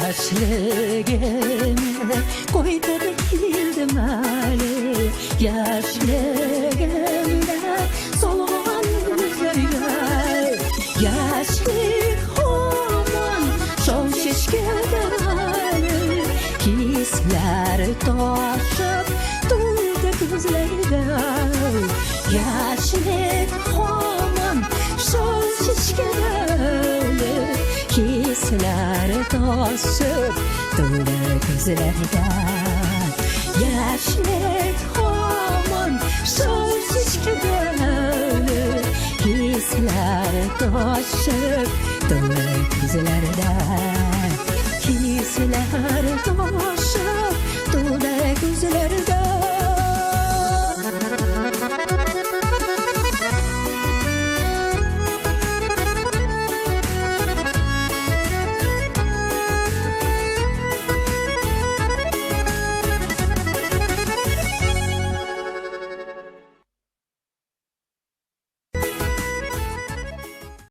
Яшьлегемә кайтып килдем әле, яшьлегемдә солган гөлләргә. Яшьлек һаман шау чәчкәдә әле, хисләр ташып тулды күзләрдә. Яшьлек һаман шау чәчкәдә әле, хисләр ташып тулды күзләрдә. Яшьлек һаман шау чәчкәдә әле, хисләр ташып тулды күзләрдә. Хисләр ташып тулды күзләрдә.